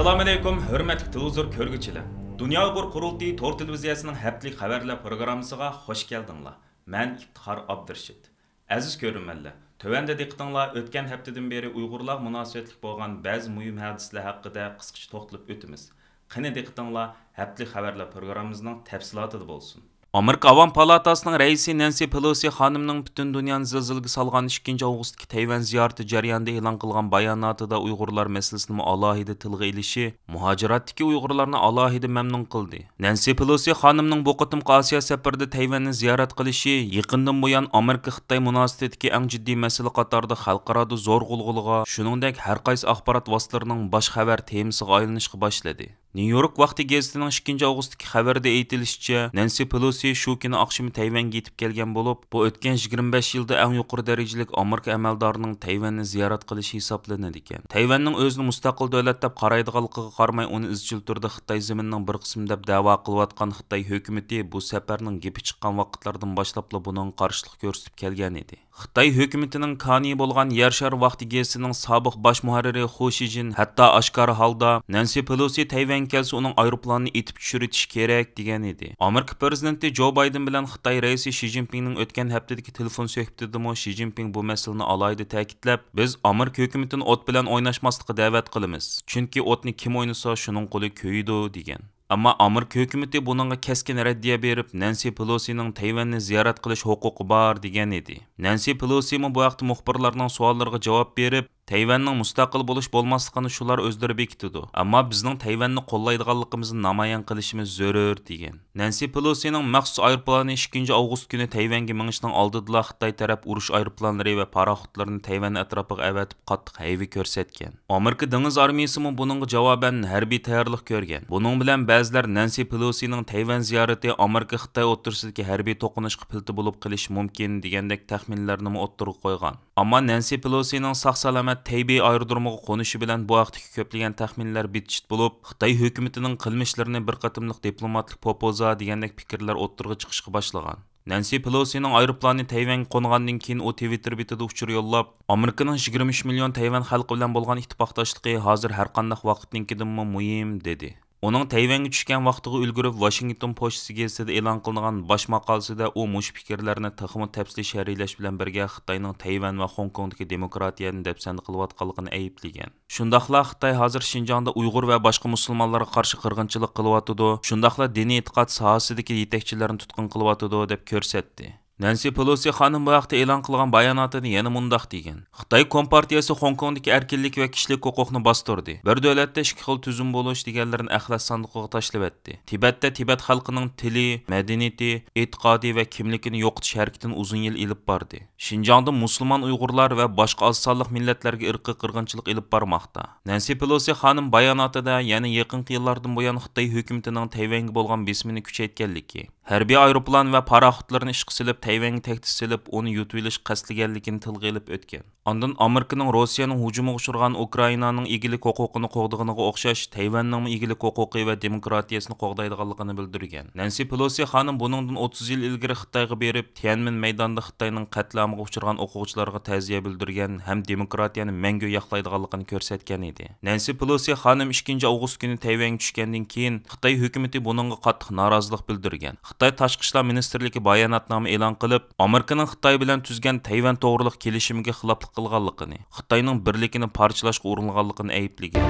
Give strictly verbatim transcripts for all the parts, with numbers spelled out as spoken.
ئەسسالامۇئەلەيكۇم، ھۆرمەتلىك تېلېۋىزور كۆرگۈچىلەر! دۇنيا ئۇيغۇر قۇرۇلتىيى تور تېلېۋىزىيەسىنىڭ ھەپتىلىك خەۋەرلەر پروگراممىسىغا خوش كەلدىڭلار. مەن ئىپتىخار ئابدۇرېشىت. ئەزىز كۆرۈرمەنلەر، تۆۋەندە دىققىتىڭلار ئۆتكەن ھەپتىدىن بېرى ئۇيغۇرلارغا مۇناسىۋەتلىك بولغان بەزى مۇھىم ھادىسىلەر ھەققىدە قىسقىچە توختىلىپ ئۆتىمىز. قېنى، دىققىتىڭلار ھەپتىلىك خەۋەرلەر پروگراممىمىزنىڭ تەپسىلاتىدا بولسۇن. ئامېرىكا ئاۋام پالاتاسىنىڭ رەئىسى نەنسى پېلوسى خانىمنىڭ پۈتۈن دۇنيانى زىلزىلىگە سالغان ئىككىنچى ئاۋغۇستتىكى تەيۋەن زىيارىتى جەريانىدا ئېلان قىلغان باياناتىدا ئۇيغۇرلار مەسىلىسىنىمۇ ئالاھىدە تىلغا ئېلىشى مۇھاجىراتتىكى ئۇيغۇرلارنى ئالاھىدە مەمنۇن قىلدى. نەنسى پېلوسى خانىمنىڭ بۇ قېتىمقى ئاسىيا سەپىرىدە تەيۋەننى زىيارەت قىلىشى يېقىندىن بۇيان ئامېرىكا-خىتاي مۇناسىۋىتىدىكى ئەڭ جىددىي مەسىلە قاتارىدا خەلقئارادا زور غۇلغۇلىغا، شۇنىڭدەك ھەر قايسى ئاخبارات ۋاسىتىلىرىنىڭ باش خەۋەر تېمىسىغا ئايلىنىشقا باشلىدى. نيۇ يورك ۋاقتى گېزىتىنىڭ ئىككىنچى ئاۋغۇستتىكى خەۋىرىدە ئېيتىلىشىچە، نەنسى پېلوسى شۇ كۈنى ئاخشىمى تەيۋەنگە يېتىپ كەلگەن بولۇپ، بۇ ئۆتكەن يىگىرمە بەش يىلدا ئەڭ يۇقىرى دەرىجىلىك ئامېرىكا ئەمەلدارىنىڭ تەيۋەننى زىيارەت قىلىشى ھېسابلىنىدىكەن. تەيۋەننىڭ ئۆزىنى مۇستەقىل دۆلەت دەپ قارايدىغانلىقىغا قارىماي، ئۇنى ئىزچىل تۈردە خىتاي زېمىنىنىڭ بىر قىسمى دەپ دەۋا قىلىۋاتقان خىتاي ھۆكۈمىتى بۇ سەپەرنىڭ گېپى چىققان ۋاقىتلاردىن باشلاپلا بۇنىڭغا قارشىلىق كۆرسىتىپ كەلگەنىدى. خىتاي ھۆكۈمىتىنىڭ كانىيى بولغان يەر شارى ۋاقتى گېزىتىنىڭ سابىق باش مۇھەررىرى خۇ شىجىن ھەتتا ئاشكارا ھالدا، نەنسى پېلوسى تەيۋەنگە كەلسە، ئۇنىڭ ئايروپىلانىنى ئېتىپ چۈشۈرۈۋېتىش كېرەك، دېگەن ئىدى. ئامېرىكا پىرېزىدېنتى جو بايدېن بىلەن خىتاي رەئىسى شى جىنپىڭنىڭ ئۆتكەن ھەپتىدىكى تېلېفون سۆھبىتىدىمۇ شى جىنپىڭ بۇ مەسىلىنى ئالاھىدە تەكىتلەپ، بىز ئامېرىكا ھۆكۈمىتىنى ئوت بىلەن ئويناشماسلىققا دەۋەت قىلىمىز، چۈنكى ئوتنى كىم ئوينىسا، شۇنىڭ قولى كۆيىدۇ، دېگەن. ئەمما ئامېرىكا ھۆكۈمىتى بۇنىڭغا كەسكىن رەددىيە بېرىپ، نەنسى پېلوسىنىڭ تەيۋەننى زىيارەت قىلىش ھوقۇقى بار، دېگەن ئىدى. نەنسى پېلوسىمۇ بۇ ھەقتە مۇخبىرلارنىڭ سوئاللىرىغا جاۋاب بېرىپ، تەيۋەننىڭ مۇستەقىل بولۇش بولماسلىقىنى شۇلار ئۆزلىرى بېكىتىدۇ، ئەمما بىزنىڭ تەيۋەننى قوللايدىغانلىقىمىزنى نامايان قىلىشىمىز زۆرۈر، دېگەن. نەنسى پېلوسىنىڭ مەخسۇس ئايروپىلانى ئىككىنچى ئاۋغۇست كۈنى تەيۋەنگە مېڭىشنىڭ ئالدىدىلا خىتاي تەرەپ ئۇرۇش ئايروپىلانلىرى ۋە پاراخوتلىرىنى تەيۋەن ئەتراپىغا ئەۋەتىپ قاتتىق ھەيۋە كۆرسەتكەن. ئامېرىكا دېڭىز ئارمىيىسىمۇ بۇنىڭغا جاۋابەن ھەربىي تەييارلىق كۆرگەن. بۇنىڭ بىلەن بەزىلەر نەنسى پېلوسىنىڭ تەيۋەن زىيارىتى ئامېرىكا-خىتاي ئوتتۇرىسىدىكى ھەربىي توقۇنۇشقا پىلتە بولۇپ قېلىشى مۇمكىن، دېگەندەك تەخمىنلەرنىمۇ ئوتتۇرىغا قويغان. ئەمما نەنسى پېلوسىنىڭ ساق-سالامەت تەيبېي ئايرودرومىغا قونۇشى بىلەن بۇ ھەقتىكى كۆپلىگەن تەخمىنلەر بىت-چىت بولۇپ، خىتاي ھۆكۈمىتىنىڭ قىلمىشلىرىنى بىر قېتىملىق دىپلوماتلىق پوپوزا، دېگەندەك پىكىرلەر ئوتتۇرىغا چىقىشقا باشلىغان. نەنسى پېلوسىنىڭ ئايروپىلانى تەيۋەنگە قونغاندىن كېيىن، ئۇ تىۋىتتېر بېتىدە ئۇچۇر يوللاپ، ئامېرىكىنىڭ يىگىرمە ئۈچ مىليون تەيۋەن خەلقى بىلەن بولغان ئىتتىپاقداشلىقى ھازىر ھەرقانداق ۋاقىتنىڭكىدىنمۇ مۇھىم، دېدى. ئۇنىڭ تەيۋەنگە چۈشكەن ۋاقتىغا ئۈلگۈرۈپ، ۋاشىنگتون پوچتىسى گېزىتىدە ئېلان قىلىنغان باش ماقالىسىدە ئۇ مۇشۇ پىكىرلەرنى تېخىمۇ تەپسىلىي شەرھلەش بىلەن بىرگە، خىتاينىڭ تەيۋەن ۋە خوڭكوڭدىكى دېموكراتىيەنى دەپسەندە قىلىۋاتقانلىقىنى ئەيىبلىگەن. شۇنداقلا خىتاي ھازىر شىنجاڭدا ئۇيغۇر ۋە باشقا مۇسۇلمانلارغا قارشى قىرغىنچىلىق قىلىۋاتىدۇ، شۇنداقلا دىنىي ئېتىقاد ساھەسىدىكى يېتەكچىلەرنى تۇتقۇن قىلىۋاتىدۇ، دەپ كۆرسەتتى. نەنسى پېلوسى خانىم بۇ ھەقتە ئېلان قىلغان باياناتىدا يەنە مۇنداق دېگەن: خىتاي كومپارتىيەسى خوڭكوڭدىكى ئەركىنلىك ۋە كىشىلىك ھوقۇقنى باستۇردى. بىر دۆلەتتە ئىككى خىل تۈزۈم بولۇش دېگەنلىرىنى ئەخلەت ساندۇقىغا تاشلىۋەتتى. تىبەتتە تىبەت خەلقىنىڭ تىلى، مەدەنىيىتى، ئېتىقادى ۋە كىملىكىنى يوقىتىش ھەرىكىتىنى ئۇزۇن يىل ئېلىپ باردى. شىنجاڭدا مۇسۇلمان ئۇيغۇرلار ۋە باشقا ئاز سانلىق مىللەتلەرگە ئىرقىي قىرغىنچىلىق ئېلىپ بارماقتا. نەنسى پېلوسى خانىم باياناتىدا يەنە يېقىنقى يىللاردىن بۇيان خىتاي ھۆكۈمىتىنىڭ تەيۋەنگە بولغان بېسىمىنى كۈچەيتكەنلىكى، ھەربىي ئايروپىلان ۋە پاراخوتلىرىنى ئىشقا سېلىپ، تەيۋەنگە تەھدىت سېلىپ، ئۇنى يۇتۇۋېلىشقا قەستلىگەنلىكىنى تىلغا ئېلىپ ئۆتكەن. ئاندىن ئامېرىكىنىڭ روسىيەنىڭ ھۇجۇمىغا ئۇچرىغان ئۇكرائىنانىڭ ئىگىلىك ھوقۇقىنى قوغدىغىنىغا ئوخشاش، تەيۋەننىڭمۇ ئىگىلىك ھوقۇقى ۋە دېموكراتىيەسىنى قوغدايدىغانلىقىنى بىلدۈرگەن. نەنسى پېلوسى خانىم بۇنىڭدىن ئوتتۇز يىل ئىلگىرى خىتايغا بېرىپ، تيەنمىن مەيدانىدا خىتاينىڭ قەتلىئامىغا ئۇچرىغان ئوقۇغۇچىلارغا تەزىيە بىلدۈرگەن ھەم دېموكراتىيەنى مەڭگۈ ياقلايدىغانلىقىنى كۆرسەتكەن ئىدى. نەنسى پېلوسى خانىم ئىككىنچى ئاۋغۇست كۈنى تەيۋەنگە چۈشكەندىن كېيىن، خىتاي ھۆكۈمىتى بۇنىڭغا قاتتىق نارازىلىق بىلدۈرگەن. خىتاي تاشقى ئىشلار مىنىستىرلىكى باياناتنامە ئېلان قىلىپ، ئامېرىكىنىڭ خىتاي بىلەن تۈزگەن تەيۋەن توغرىلىق كېلىشىمىگە خىلاپلىق قىلغانلىقىنى، خىتاينىڭ بىرلىكىنى پارچىلاشقا ئۇرۇنغانلىقىنى ئەيىبلىگەن.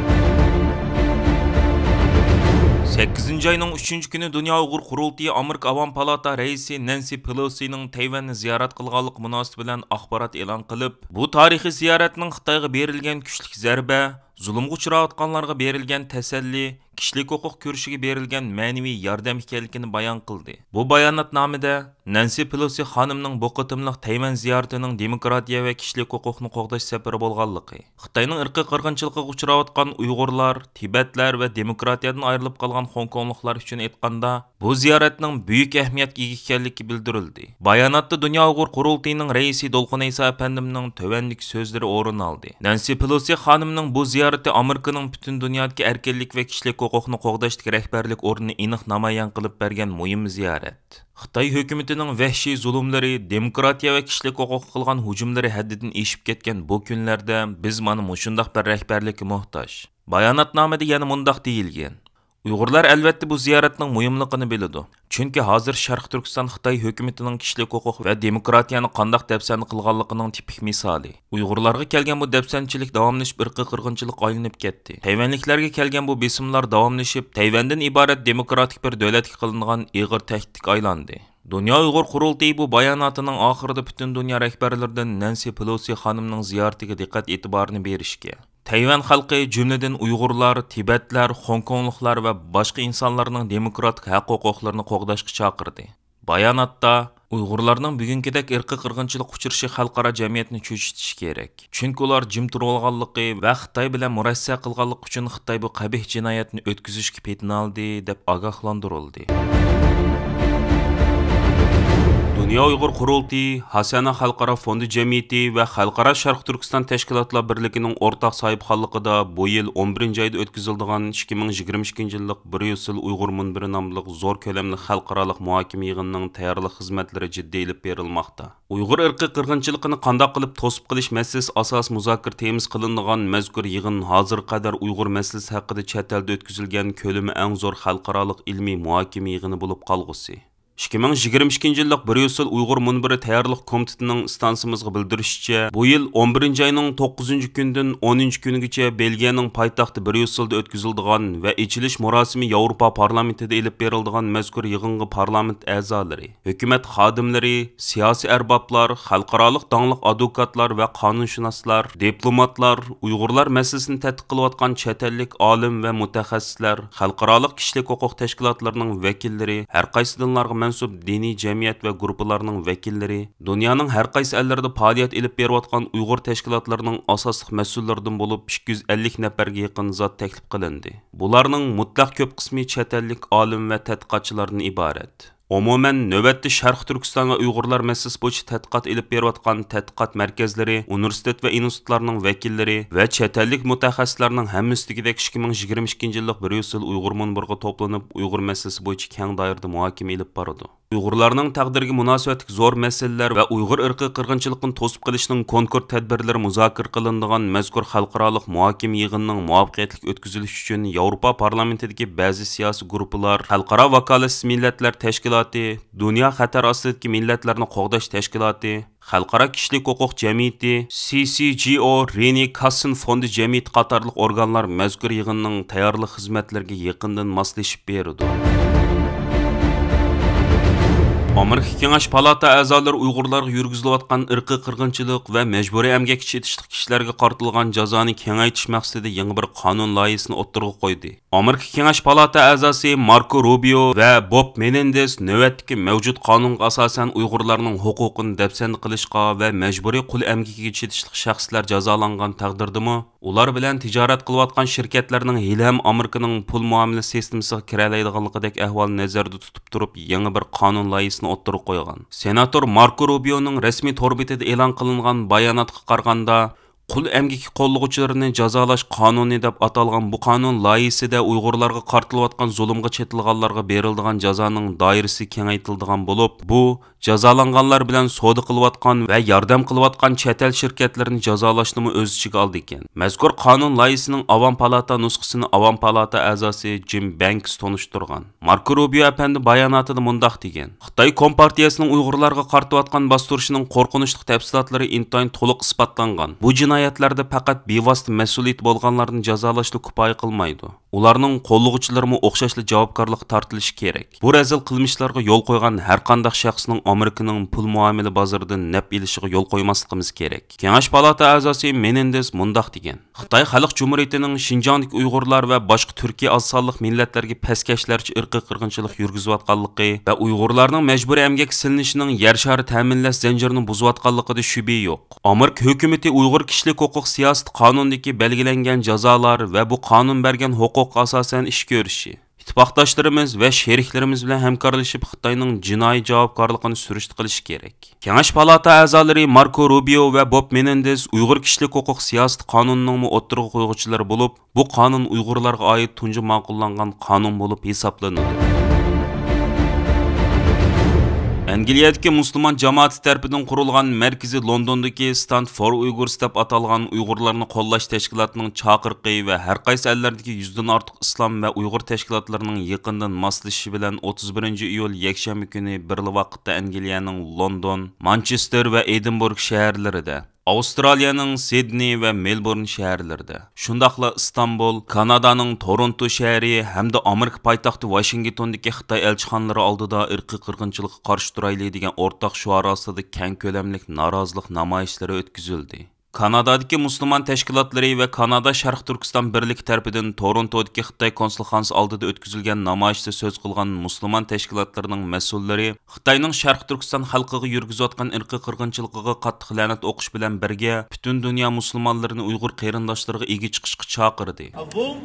سەككىزىنچى ئاينىڭ ئۈچىنچى كۈنى دۇنيا ئۇيغۇر قۇرۇلتىيى ئامېرىكا ئاۋام پالاتا رەئىسى نەنسى پېلوسىنىڭ تەيۋەننى زىيارەت قىلغانلىقى مۇناسىۋىتى بىلەن ئاخبارات ئېلان قىلىپ، بۇ تارىخىي زىيارەتنىڭ خىتايغا بېرىلگەن كۈچلۈك زەربە، زۇلۇمغا ئۇچراۋاتقانلارغا بېرىلگەن تەسەللى، كىشىلىك ھوقۇق كۈرىشىگە بېرىلگەن مەنىۋى ياردەم ئىكەنلىكىنى بايان قىلدى. بۇ باياناتنامىدە نەنسى پېلوسى خانىمنىڭ بۇ قېتىملىق تەيۋەن زىيارىتىنىڭ دېموكراتىيە ۋە كىشىلىك ھوقۇقنى قوغداش سەپىرى بولغانلىقى، خىتاينىڭ ئىرقىي قىرغىنچىلىقىغا ئۇچراۋاتقان ئۇيغۇرلار، تىبەتلەر ۋە دېموكراتىيەدىن ئايرىلىپ قالغان خوڭكوڭلۇقلار ئۈچۈن ئېيتقاندا، بۇ زىيارەتنىڭ بۈيۈك ئەھمىيەتكە ئىگە ئىكەنلىكى بىلدۈرۈلدى. باياناتتا دۇنيا ئۇيغۇر قۇرۇلتىيىنىڭ رەئىسى دولقۇن ئەيسا ئەپەندىمنىڭ تۆۋەندىكى سۆزلىرى ئورۇن ئالدى: نەنسى پېلوسى خانىمنىڭ بۇ زىيارىتى ئامېرىكىنىڭ پۈتۈن دۇنيادىكى ئەركىنلىك ۋە كىشىلىك ھوقۇقنى قوغداشتىكى رەھبەرلىك ئورنىنى ئېنىق نامايان قىلىپ بەرگەن مۇھىم زىيارەت. خىتاي ھۆكۈمىتىنىڭ ۋەھشىي زۇلۇملىرى، دېموكراتىيە ۋە كىشىلىك ھوقۇققا قىلغان ھۇجۇملىرى ھەددىدىن ئېشىپ كەتكەن بۇ كۈنلەردە بىز مانا مۇشۇنداق بىر رەھبەرلىككە موھتاج. باياناتنامىدە يەنە مۇنداق دېيىلگەن: ئۇيغۇرلار ئەلۋەتتە بۇ زىيارەتنىڭ مۇھىملىقىنى بىلىدۇ. چۈنكى ھازىر شەرقىي تۈركىستان خىتاي ھۆكۈمىتىنىڭ كىشىلىك ھوقۇق ۋە دېموكراتىيەنى قانداق دەپسەندە قىلغانلىقىنىڭ تىپىك مىسالى. ئۇيغۇرلارغا كەلگەن بۇ دەپسەندىچىلىك داۋاملىشىپ ئىرقىي قىرغىنچىلىققا ئايلىنىپ كەتتى. تەيۋەنلىكلەرگە كەلگەن بۇ بېسىملار داۋاملىشىپ، تەيۋەندىن ئىبارەت دېموكراتىك بىر دۆلەتكە قىلىنغان ئېغىر تەھدىتكە ئايلاندى. دۇنيا ئۇيغۇر قۇرۇلتىيى بۇ باياناتىنىڭ ئاخىرىدا پۈتۈن دۇنيا رەھبەرلىرىدىن نەنسى پېلوسى خانىمنىڭ زىيارىتىگە دىققەت ئېتىبارىنى بېرىشكە، تەيۋەن خەلقى، جۈملىدىن ئۇيغۇرلار، تىبەتلەر، خوڭكوڭلۇقلار ۋە باشقا ئىنسانلارنىڭ دېموكراتىك ھەق-ھوقۇقلىرىنى قوغداشقا چاقىردى. باياناتتا ئۇيغۇرلارنىڭ بۈگۈنكىدەك ئىرقىي قىرغىنچىلىق ئۇچرىشى خەلقئارا جەمئىيەتنى چۆچۈتۈشى كېرەك. چۈنكى ئۇلار جىم تۇرۇۋالغانلىقى ۋە خىتاي بىلەن مۇرەسسە قىلغانلىقى ئۈچۈن خىتاي بۇ قەبىھ جىنايەتنى ئۆتكۈزۈشكە پېتىنالدى، دەپ ئاگاھلاندۇرۇلدى. دۇنيا ئۇيغۇر قۇرۇلتىيى، ھاسيانا خەلقئارا فوندى جەمئىيىتى ۋە خەلقئارا شەرقىي تۈركىستان تەشكىلاتلار بىرلىكىنىڭ ئورتاق ساھىبخانلىقىدا بۇ يىل ئون بىرىنچى ئايدا ئۆتكۈزۈلىدىغان ئىككى مىڭ يىگىرمە ئىككىنچى يىللىق بىر يۈز يىل ئۇيغۇر مۇنبىرى ناملىق زور كۆلەملىك خەلقئارالىق مۇھاكىمە يىغىنىنىڭ تەييارلىق خىزمەتلىرى جىددىي ئېلىپ بېرىلماقتا. ئۇيغۇر ئىرقىي قىرغىنچىلىقىنى قانداق قىلىپ توسۇپ قېلىش مەسىلىسى ئاساسىي مۇزاكىرە تېمىسى قىلىنىدىغان مەزكۇر يىغىن ھازىرغا قەدەر ئۇيغۇر مەسىلىسى ھەققىدە چەت ئەلدە ئۆتكۈزۈلگەن كۆلىمى ئەڭ زور خەلقئارالىق ئىلمىي مۇھاكىمە يىغىنى بولۇپ قالغۇسى. ئىككى مىڭ يىگىرمە ئىككىنچى يىللىق بىر يۈز يىل ئۇيغۇر مۇنبىرى تەييارلىق كومىتېتىنىڭ ئىستانسىمىزغا بىلدۈرۈشىچە، بۇ يىل ئون بىرىنچى ئاينىڭ توققۇزىنچى كۈنىدىن ئونىنچى كۈنىگىچە بېلگىيەنىڭ پايتەختى بريۇسسېلدا ئۆتكۈزۈلىدىغان ۋە ئېچىلىش مۇراسىمى ياۋروپا پارلامېنتىدا ئېلىپ بېرىلىدىغان مەزكۇر يىغىنغا پارلامېنت ئەزالىرى، ھۆكۈمەت خادىملىرى، سىياسىي ئەربابلار، خەلقئارالىق داڭلىق ئادۋوكاتلار ۋە قانۇنشۇناسلار، دىپلوماتلار، ئۇيغۇرلار مەسىلىسىنى تەتقىق قىلىۋاتقان چەت ئەللىك ئالىم ۋە مۇتەخەسسىسلەر، خەلقئارالىق كىشىلىك ھوقۇق تەشكىلاتلىرىنىڭ ۋەكىللىرى، ھەر قايسى دىنلارغا مەنسۇپ دىنىي جەمئىيەت ۋە گۇرۇپپىلارنىڭ ۋەكىللىرى، دۇنيانىڭ ھەر قايسى ئەللىرىدە پائالىيەت ئېلىپ بېرىۋاتقان ئۇيغۇر تەشكىلاتلىرىنىڭ ئاساسلىق مەسئۇللىرىدىن بولۇپ ئىككى يۈز ئەللىك نەپەرگە يېقىن زات تەكلىپ قىلىندى. بۇلارنىڭ مۇتلەق كۆپ قىسمى چەت ئەللىك ئالىم ۋە تەتقىقاتچىلاردىن ئىبارەت. ئومۇمەن، نۆۋەتتە شەرقىي تۈركىستان ۋە ئۇيغۇرلار مەسىلىسى بويىچە تەتقىقات ئېلىپ بېرىۋاتقان تەتقىقات مەركەزلىرى، ئۇنىۋېرسىتېت ۋە ئىنستىتۇتلارنىڭ ۋەكىللىرى ۋە چەت ئەللىك مۇتەخەسسىسلەرنىڭ ھەممىسى دېگۈدەك ئىككى مىڭ يىگىرمە ئىككىنچى يىللىق بىر يۈز يىل ئۇيغۇر مۇنبىرىغا توپلىنىپ، ئۇيغۇر مەسىلىسى بويىچە كەڭ دائىرىدە مۇھاكىمە ئېلىپ بارىدۇ. ئۇيغۇرلارنىڭ تەقدىرىگە مۇناسىۋەتلىك زور مەسىلىلەر ۋە ئۇيغۇر ئىرقىي قىرغىنچىلىقىنى توسۇپ قېلىشنىڭ كونكرېت تەدبىرلىرى مۇزاكىرە قىلىنىدىغان مەزكۇر خەلقئارالىق مۇھاكىمە يىغىنىنىڭ مۇۋەپپەقىيەتلىك ئۆتكۈزۈلۈشى ئۈچۈن ياۋروپا پارلامېنتىدىكى بەزى سىياسىي گۇرۇپپىلار، خەلقئارا ۋاكالەتسىز مىللەتلەر تەشكىلاتى، دۇنيا خەتەر ئاستىدىكى مىللەتلەرنى قوغداش تەشكىلاتى، خەلقئارا كىشىلىك ھوقۇق جەمئىيىتى، سى سى جى ئو، رېنى كاسسېن فوندى جەمئىيىتى قاتارلىق ئورگانلار مەزكۇر يىغىننىڭ تەييارلىق خىزمەتلىرىگە يېقىندىن ماسلىشىپ بېرىدۇ. ئامېرىكا كېڭەش پالاتا ئەزالىرى ئۇيغۇرلارغا يۈرگۈزۈلۈۋاتقان ئىرقىي قىرغىنچىلىق ۋە مەجبۇرىي ئەمگەككە چېتىشلىق كىشىلەرگە قارىتىلغان جازانى كېڭەيتىش مەقسىتىدە يېڭى بىر قانۇن لايىھىسىنى ئوتتۇرىغا قويدى. ئامېرىكا كېڭەش پالاتا ئەزاسى ماركو روبىيو ۋە بوب مېنېندېز نۆۋەتتىكى مەۋجۇت قانۇنغا ئاساسەن ئۇيغۇرلارنىڭ ھوقۇقىنى دەپسەندە قىلىشقا ۋە مەجبۇرىي قۇل ئەمگىكىگە چېتىشلىق شەخسلەر جازالانغان تەقدىردىمۇ، ئۇلار بىلەن تىجارەت قىلىۋاتقان شىركەتلەرنىڭ ھېلىھەم ئامېرىكىنىڭ پۇل مۇئامىلە سىستېمىسىغا كىرەلەيدىغانلىقىدەك ئەھۋالنى نەزەردە تۇتۇپ تۇرۇپ، يېڭى بىر قانۇن لايىھىسىنى ئوتتۇرىغا قويغان. سېناتور ماركو روبىيونىڭ رەسمىي تور بېتىدە ئېلان قىلىنغان باياناتقا قارىغاندا، قۇل ئەمگىكى قوللىغۇچىلىرىنى جازالاش قانۇنى دەپ ئاتالغان بۇ قانۇن لايىھىسىدە ئۇيغۇرلارغا قارىتىلىۋاتقان زۇلۇمغا چېتىلغانلارغا بېرىلىدىغان جازانىڭ دائىرىسى كېڭەيتىلىدىغان بولۇپ، بۇ جازالانغانلار بىلەن سودا قىلىۋاتقان ۋە ياردەم قىلىۋاتقان چەت ئەل شىركەتلىرىنى جازالاشنىمۇ ئۆز ئىچىگە ئالىدىكەن. مەزكۇر قانۇن لايىھىسىنىڭ ئاۋام پالاتا نۇسخىسىنى ئاۋام پالاتا ئەزاسى جىم بەنكس تونۇشتۇرغان. ماركو روبىيو ئەپەندى باياناتىدا مۇنداق دېگەن: خىتاي كومپارتىيەسىنىڭ ئۇيغۇرلارغا قارىتىۋاتقان باستۇرۇشىنىڭ قورقۇنچلۇق تەپسىلاتلىرى ئىنتايىن تولۇق ئىسپاتلانغان. بۇ جىنايەتلەردە پەقەت بىۋاسىتە مەسئۇلىيىتى بولغانلارنى جازالاشلا كۇپايە قىلمايدۇ. ئۇلارنىڭ قوللىغۇچىلىرىمۇ ئوخشاشلا جاۋابكارلىققا تارتىلىشى كېرەك. بۇ رەزىل قىلمىشلارغا يول قويغان ھەرقانداق شەخسنىڭ ئامېرىكىنىڭ پۇل مۇئامىلە بازىرىدىن نەپ ئېلىشىغا يول قويماسلىقىمىز كېرەك. كېڭەش پالاتا ئەزاسى مېنېندېز مۇنداق دېگەن: خىتاي خەلق جۇمھۇرىيىتىنىڭ شىنجاڭدىكى ئۇيغۇرلار ۋە باشقا تۈركىي ئاز سانلىق مىللەتلەرگە پەسكەشلەرچە ئىرقىي قىرغىنچىلىق يۈرگۈزۈۋاتقانلىقى ۋە ئۇيغۇرلارنىڭ مەجبۇرىي ئەمگەككە سېلىنىشىنىڭ يەر شارى تەمىنلەش زەنجىرىنى بۇزۇۋاتقانلىقىدا شۈبھە يوق. ئامېرىكا ھۆكۈمىتى ئۇيغۇر كىشىلىك ھوقۇق سىياسىتى قانۇنىدىكى بەلگىلەنگەن جازالار ۋە بۇ قانۇن بەرگەن ھوقۇققا ئاساسەن ئىش كۆرۈشى، ئىتتىپاقداشلىرىمىز ۋە شېرىكلىرىمىز بىلەن ھەمكارلىشىپ خىتاينىڭ جىنايى جاۋابكارلىقىنى سۈرۈشتە قىلىشى كېرەك. كېڭەش پالاتا ئەزالىرى ماركو روبىيو ۋە بوب مېنېندېز ئۇيغۇر كىشىلىك ھوقۇق سىياسىتى قانۇنىنىڭمۇ ئوتتۇرىغا قويغۇچىلىرى بولۇپ، بۇ قانۇن ئۇيغۇرلارغا ئائىت تۇنجى ماقۇللانغان قانۇن بولۇپ ھېسابلىنىدۇ. ئەنگلىيەدىكى مۇسۇلمان جامائىتى تەرىپىدىن قۇرۇلغان مەركىزى لوندوندىكى Stand for Uyghurs دەپ ئاتالغان ئۇيغۇرلارنى قوللاش تەشكىلاتىنىڭ چاقىرىقى ۋە ھەر قايسى ئەللەردىكى يۈزدىن ئارتۇق ئىسلام ۋە ئۇيغۇر تەشكىلاتلىرىنىڭ يېقىندىن ماسلىشىشى بىلەن ئوتتۇز بىرىنچى ئىيۇل يەكشەنبە كۈنى بىرلا ۋاقىتتا ئەنگلىيەنىڭ لوندون، مانچېستېر ۋە ئېدىنبۇرگ شەھەرلىرىدە، ئاۋسترالىيەنىڭ سىدنېي ۋە مېلبورن شەھەرلىرىدە، شۇنداقلا ئىستانبۇل، كانادانىڭ تورونتو شەھىرى ھەمدە ئامېرىكا پايتەختى ۋاشىنگتوندىكى خىتاي ئەلچىخانىلىرى ئالدىدا ئىرقىي قىرغىنچىلىققا قارشى تۇرايلى دېگەن ئورتاق شوئار ئاستىدا كەڭ كۆلەملىك نارازىلىق نامايىشلىرى ئۆتكۈزۈلدى. كانادادىكى مۇسۇلمان تەشكىلاتلىرى ۋە كانادا شەرقىي تۈركىستان بىرلىكى تەرىپىدىن تورونتودىكى خىتاي كونسۇلخانىسى ئالدىدا ئۆتكۈزۈلگەن نامايىشتا سۆز قىلغان مۇسۇلمان تەشكىلاتلىرىنىڭ مەسئۇللىرى خىتاينىڭ شەرقىي تۈركىستان خەلقىگە يۈرگۈزۈۋاتقان ئىرقىي قىرغىنچىلىقىغا قاتتىق لەنەت ئوقۇش بىلەن بىرگە، پۈتۈن دۇنيا مۇسۇلمانلىرىنى ئۇيغۇر قېرىنداشلىرىغا ئىگە چىقىشقا چاقىردى. الظلم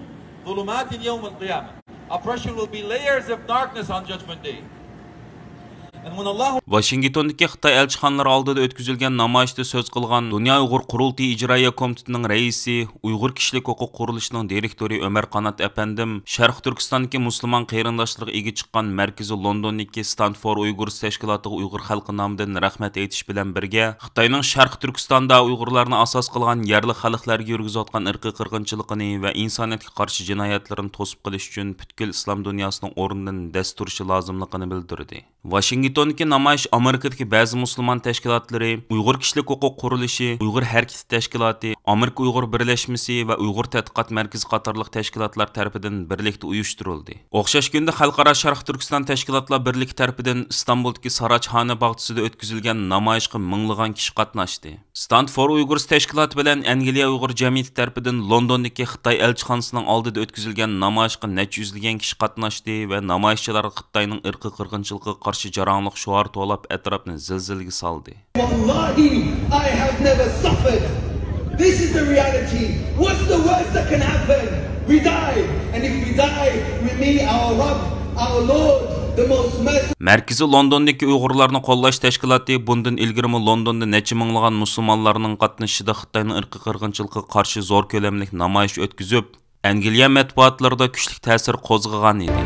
ظلمات يوم القيامة. Oppression will be layers of darkness on Judgment Day. And when Allah واشىنگتوندىكى خىتاي ئەلچىخانىلىرى ئالدىدا ئۆتكۈزۈلگەن نامايىشتا سۆز قىلغان دۇنيا ئۇيغۇر قۇرۇلتىيى ئىجرائىيە كومىتېتىنىڭ رەئىسى، ئۇيغۇر كىشىلىك ھوقۇق قۇرۇلۇشىنىڭ دىرېكتورى ئۆمەر قانات ئەپەندىم شەرقىي تۈركىستاندىكى مۇسۇلمان قېرىنداشلىرىغا ئىگە چىققان مەركىزى لوندوندىكى Stand for Uyghurs تەشكىلاتىغا ئۇيغۇر خەلقى نامىدىن رەھمەت ئېيتىش بىلەن بىرگە، خىتاينىڭ شەرقىي تۈركىستاندا ئۇيغۇرلارنى ئاساس قىلغان يەرلىك خەلقلەرگە يۈرگۈزۈۋاتقان ئىرقىي قىرغىنچىلىقىنى ۋە ئىنسانىيەتكە قارشى جىنايەتلىرىنى توسۇپ قېلىش ئۈچۈن پۈتكۈل ئىسلام دۇنياسىنىڭ ئورنىدىن دەس تۇرۇشى لازىملىقىنى بىلدۈردى. ۋاشىنگتوندىكى نامايىش ئامېرىكىدىكى بەزى مۇسۇلمان تەشكىلاتلىرى، ئۇيغۇر كىشىلىك ھوقۇق قۇرۇلۇشى، ئۇيغۇر ھەرىكىتى تەشكىلاتى، ئامېرىكا ئۇيغۇر بىرلەشمىسى ۋە ئۇيغۇر تەتقىقات مەركىزى قاتارلىق تەشكىلاتلار تەرىپىدىن بىرلىكتە ئۇيۇشتۇرۇلدى. ئوخشاش كۈندە خەلقئارا شەرقىي تۈركىستان تەشكىلاتلار بىرلىكى تەرىپىدىن ئىستانبۇلدىكى ساراچھانە باغچىسىدا ئۆتكۈزۈلگەن نامايىشقا مىڭلىغان كىشى قاتناشتى. Stand for Uyghurs تەشكىلاتى بىلەن ئەنگلىيە ئۇيغۇر جەمئىيىتى تەرىپىدىن لوندوندىكى خىتاي ئەلچىخانىسىنىڭ ئالدىدا ئۆتكۈزۈلگەن نامايىشقا نەچچە يۈزلىگەن كىشى قاتناشتى ۋە نامايىشچىلارغا خىتاينىڭ ئىرقىي قىرغىنچىلىقىغا قارشى جاراڭلىق شوئارى توۋلاپ، ئەتراپنى زىلزىلىگە سالدى. والله I have never suffered. This is the reality. What's the worst that can happen? We die. And if we die, we meet our Rabb, our Lord, the most merciful. مەركىزى لوندوندىكى ئۇيغۇرلارنى قوللاش تەشكىلاتى بۇندىن ئىلگىرىمۇ لوندوندا نەچچە مىڭلىغان مۇسۇلمانلارنىڭ قاتنىشىشىدا خىتاينىڭ ئىرقىي قىرغىنچىلىقىغا قارشى زور كۆلەملىك نامايىش ئۆتكۈزۈپ، ئەنگلىيە مەتبۇئاتلىرىدا كۈچلۈك تەسىر قوزغىغان ئىدى.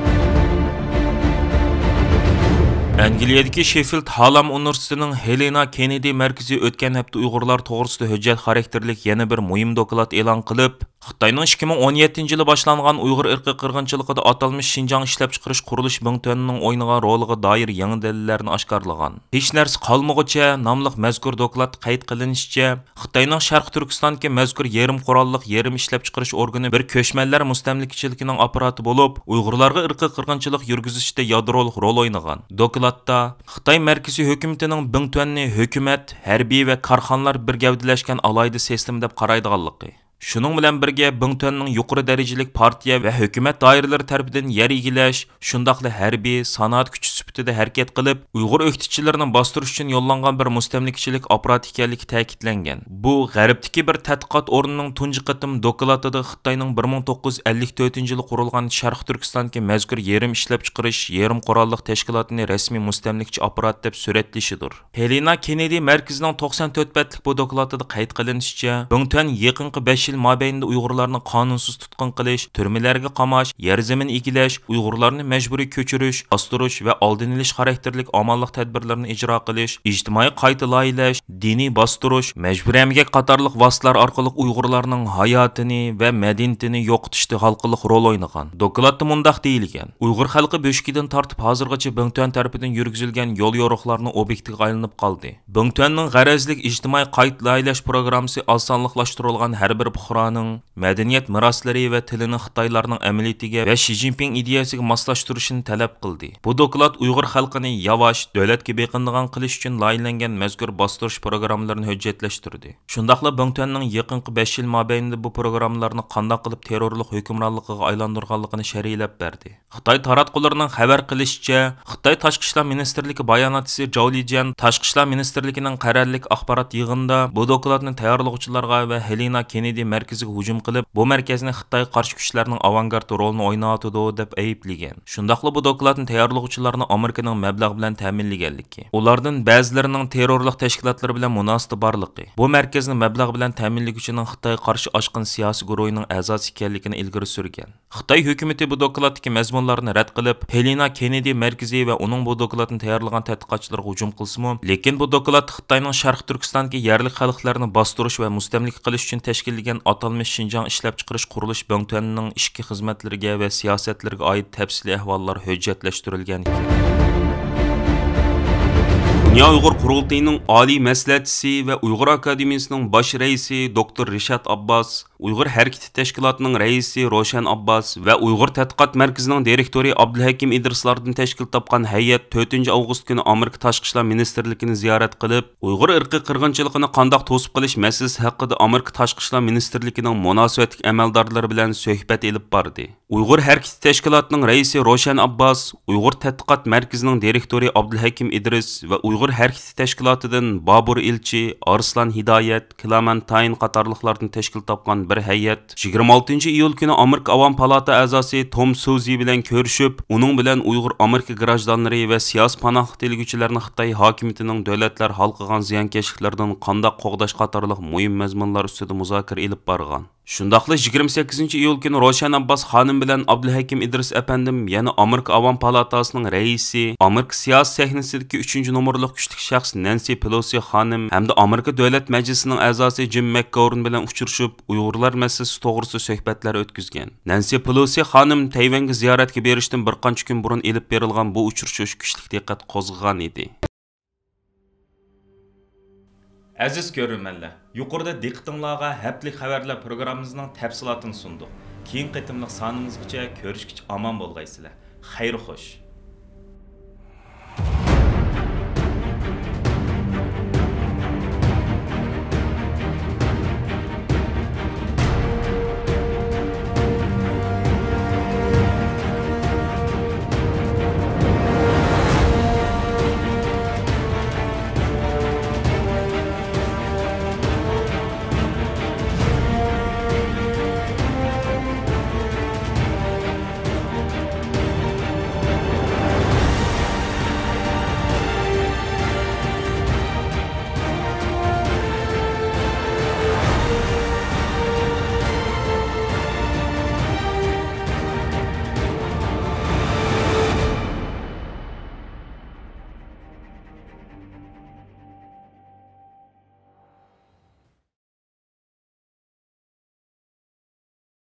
ئەنگلىيەدىكى شېففىلد ھالام ئۇنىۋېرسىتېتىنىڭ ھېلېنا كېننېدى مەركىزى ئۆتكەن ھەپتە ئۇيغۇرلار توغرىسىدا ھۆججەت خاراكتېرلىك يەنە بىر مۇھىم دوكلات ئېلان قىلىپ، خىتاينىڭ ئىككى مىڭ ئون يەتتىنچى يىلى باشلانغان ئۇيغۇر ئىرقىي قىرغىنچىلىقىدا ئاتالمىش شىنجاڭ ئىشلەپچىقىرىش قۇرۇلۇش بىڭتۈەننىڭ ئوينىغان رولىغا دائىر يېڭى دەلىللەرنى ئاشكارىلىغان. ھېچ نەرسە قالمىغۇچە ناملىق مەزكۇر دوكلاتتا قەيت قىلىنىشىچە، خىتاينىڭ شەرقىي تۈركىستاندىكى مەزكۇر يېرىم قوراللىق يېرىم ئىشلەپچىقىرىش ئورگىنى بىر كۆچمەنلەر مۇستەملىكىچىلىكىنىڭ ئاپپاراتى بولۇپ، ئۇيغۇرلارغا ئىرقىي قىرغىنچىلىق يۈرگۈزۈشتە يادرولۇق رول ئوينىغان. دوكلاتتا خىتاي مەركىزىي ھۆكۈمىتىنىڭ بىڭتۈەننى ھۆكۈمەت، ھەربىي ۋە كارخانىلار بىر گەۋدىلەشكەن ئالاھىدە سىستېما دەپ قارايدىغانلىقى، شۇنىڭ بىلەن بىرگە، بىڭتۈەننىڭ يۇقىرى دەرىجىلىك پارتىيە ۋە ھۆكۈمەت دائىرىلىرى تەرىپىدىن يەر ئىگىلەش، شۇنداقلا ھەربىي، سانائەت كۈچى سۈپىتىدە ھەرىكەت قىلىپ، ئۇيغۇر ئۆكتىچىلىرىنى باستۇرۇش ئۈچۈن يوللانغان بىر مۇستەملىكىچىلىك ئاپپاراتى ئىكەنلىكى تەكىتلەنگەن. بۇ غەربتىكى بىر تەتقىقات ئورنىنىڭ تۇنجى قېتىم دوكلاتىدا خىتاينىڭ بىر مىڭ توققۇز يۈز ئەللىك تۆتىنچى يىلى قۇرۇلغان شەرقىي تۈركىستاندىكى مەزكۇر يېرىم ئىشلەپچىقىرىش، يېرىم قوراللىق تەشكىلاتىنى رەسمىي مۇستەملىكىچى ئاپپارات دەپ سۈرەتلىشىدۇر. ھېلېنا كېننېدى مەركىزىنىڭ توقسان تۆت بەتلىك بۇ دوكلاتىدا قەيت قىلىنىشىچە، بىڭتۈەن يېقىنقى بەش يىل مابەينىدە ئۇيغۇرلارنى قانۇنسىز تۇتقۇن قىلىش، تۈرمىلەرگە قاماش، يەر زېمىن ئىگىلەش، ئۇيغۇرلارنى مەجبۇرىي كۆچۈرۈش، باستۇرۇش ۋە ئالدىنى ئېلىش خاراكتېرلىك ئامانلىق تەدبىرلىرىنى ئىجرا قىلىش، ئىجتىمائىي قايتا لايىھەلەش، دىنىي باستۇرۇش، مەجبۇرىي ئەمگەك قاتارلىق ۋاسىتىلەر ئارقىلىق ئۇيغۇرلارنىڭ ھاياتىنى ۋە مەدەنىيىتىنى يوقىتىشتا ھالقىلىق رول ئوينىغان. دوكلاتتا مۇنداق دېيىلگەن: ئۇيغۇر خەلقى بۆشۈكىدىن تارتىپ ھازىرغىچە بىڭتۈەن تەرىپىدىن يۈرگۈزۈلگەن يول يورۇقلارنىڭ ئوبيېكتىغا ئايلىنىپ قالدى. بىڭتۈەننىڭ غەرەزلىك ئىجتىمائىي قايتا لايىھەلەش پروگراممىسى ئاز سانلىقلاشتۇرۇلغان ھەر بىر پۇقرانىڭ مەدەنىيەت مىراسلىرى ۋە تىلىنى خىتايلارنىڭ ئەمەلىيىتىگە ۋە شى جىنپىڭ ئىدىيەسىگە ماسلاشتۇرۇشىنى تەلەپ قىلدى. بۇ دوكلات ئۇيغۇر خەلقىنى ياۋاش، دۆلەتكە بېقىنىدىغان قىلىش ئۈچۈن لايىھەلەنگەن مەزكۇر باستۇرۇش پروگراممىلىرىنى ھۆججەتلەشتۈردى. شۇنداقلا بىڭتۈەننىڭ يېقىنقى بەش يىل مابەينىدە بۇ پروگراممىلارنى قانداق قىلىپ تېررورلۇق ھۆكۈمرانلىقىغا ئايلاندۇرغانلىقىنى شەرھلەپ بەردى. خىتاي تاراتقۇلىرىنىڭ خەۋەر قىلىشىچە، خىتاي تاشقى ئىشلار مىنىستىرلىكى باياناتچىسى جاۋ لىجيەن تاشقى ئىشلار مىنىستىرلىكىنىڭ قەرەللىك ئاخبارات يىغىنىدا بۇ دوكلاتنى تەييارلىغۇچىلارغا ۋە ھېلېنا كېننېدى مەركىزىگە ھۇجۇم قىلىپ، بۇ مەركەزنى خىتايغا قارشى كۈچلەرنىڭ ئاۋانگارت رولىنى ئويناۋاتىدۇ، دەپ ئەيىبلىگەن. شۇنداقلا بۇ دوكلاتنى تەييارلىغۇچىلارنى ئامېرىكىنىڭ مەبلەغ بىلەن تەمىنلىگەنلىكى، ئۇلاردىن بەزىلىرىنىڭ تېررورلۇق تەشكىلاتلىرى بىلەن مۇناسىۋىتى بارلىقى، بۇ مەركەزنى مەبلەغ بىلەن تەمىنلىگۈچىنىڭ خىتايغا قارشى ئاچقان سىياسىي گۇرۇھىنىڭ ئەزاسى ئىكەنلىكىنى ئىلگىرى سۈرگەن. خىتاي ھۆكۈمىتى بۇ دوكلاتتىكى مەزمۇنلارنى رەت قىلىپ، پېلىنا كېننېدى مەركىزى ۋە ئۇنىڭ بۇ دوكلاتنى تەييارلىغان تەتقىقاتچىلىرىغا ھۇجۇم قىلسىمۇ، لېكىن بۇ دوكلات خىتاينىڭ شەرقىي تۈركىستاندىكى يەرلىك خەلقلەرنى باستۇرۇش ۋە مۇستەملىكە قىلىش ئۈچۈن تەشكىللىگەن ئاتالمىش شىنجاڭ ئىشلەپچىقىرىش قۇرۇلۇش بىڭتۈەنىنىڭ ئىچكى خىزمەتلىرىگە ۋە سىياسەتلىرىگە ئائىت تەپسىلىي ئەھۋاللار ھۆججەتلەشتۈرۈلگەن ئىكەن. دۇنيا ئۇيغۇر قۇرۇلتىيىنىڭ ئالىي مەسلىھەتچىسى ۋە ئۇيغۇر ئاكادېمىيىسىنىڭ باش رەئىسى دوكتور رىشات ئابباس، ئۇيغۇر ھەرىكىتى تەشكىلاتىنىڭ رەئىسى روشەن ئابباس ۋە ئۇيغۇر تەتقىقات مەركىزىنىڭ دىرېكتورى ئابدۇلھەكىم ئىدرىسلاردىن تەشكىل تاپقان ھەيئەت تۆتىنچى ئاۋغۇست كۈنى ئامېرىكا تاشقى ئىشلار مىنىستىرلىكىنى زىيارەت قىلىپ، ئۇيغۇر ئىرقىي قىرغىنچىلىقىنى قانداق توسۇپ قېلىش مەسىلىسى ھەققىدە ئامېرىكا تاشقى ئىشلار مىنىستىرلىكىنىڭ مۇناسىۋەتلىك ئەمەلدارلىرى بىلەن سۆھبەت ئېلىپ باردى. ئۇيغۇر ھەرىكىتى تەشكىلاتىنىڭ رەئىسى روشەن ئابباس، ئۇيغۇر تەتقىقات مەركىزىنىڭ دىرېكتورى ئابدۇلھەكىم ئىدرىس ۋە ئۇيغۇر ھەرىكىتى تەشكىلاتىدىن بابۇر ئىلچى، ئارسلان ھىدايەت، كلامەنتاين قاتارلىقلاردىن تەشكىل تاپقان بىر ھەيئەت يىگىرمە ئالتىنچى ئىيۇل كۈنى ئامېرىكا ئاۋام پالاتا ئەزاسى توم سۇزى بىلەن كۆرۈشۈپ، ئۇنىڭ بىلەن ئۇيغۇر ئامېرىكا گراژدانلىرى ۋە سىياسىي پاناھلىق تىلىگۈچىلەرنى خىتاي ھاكىمىيىتىنىڭ دۆلەتلەر ھالقىغان زىيانكەشلىكلىرىدىن قانداق قوغداش قاتارلىق مۇھىم مەزمۇنلار ئۈستىدە مۇزاكىرە ئېلىپ بارغان. شۇنداقلا يىگىرمە سەككىزىنچى ئىيۇل كۈنى روشەن ئابباس خانىم بىلەن ئابدۇلھەكىم ئىدرىس ئەپەندىم يەنە ئامېرىكا ئاۋام پالاتاسىنىڭ رەئىسى، ئامېرىكا سىياسىي سەھنىسىدىكى ئۈچىنچى نومۇرلۇق كۈچلۈك شەخس نەنسى پېلوسى خانىم ھەمدە ئامېرىكا دۆلەت مەجلىسىنىڭ ئەزاسى جىم مەكگوۋېرن بىلەن ئۇچرىشىپ، ئۇيغۇرلار مەسىلىسى توغرىسىدا سۆھبەتلەر ئۆتكۈزگەن. نەنسى پېلوسى خانىم تەيۋەنگە زىيارەتكە بېرىشتىن بىر قانچە كۈن بۇرۇن ئېلىپ بېرىلغان بۇ ئۇچرىشىش كۈچلۈك دىققەت قوزغىغان ئىدى. ئەزىز كۆرۈرمەنلەر، يۇقىرىدا دىققىتىڭلارغا ھەپتىلىك خەۋەرلەر پروگراممىمىزنىڭ تەپسىلاتىنى سۇندۇق. كېيىنكى قېتىملىق سانىمىزغىچە كۆرۈشكىچە ئامان بولغايسىلەر. خەير خوش.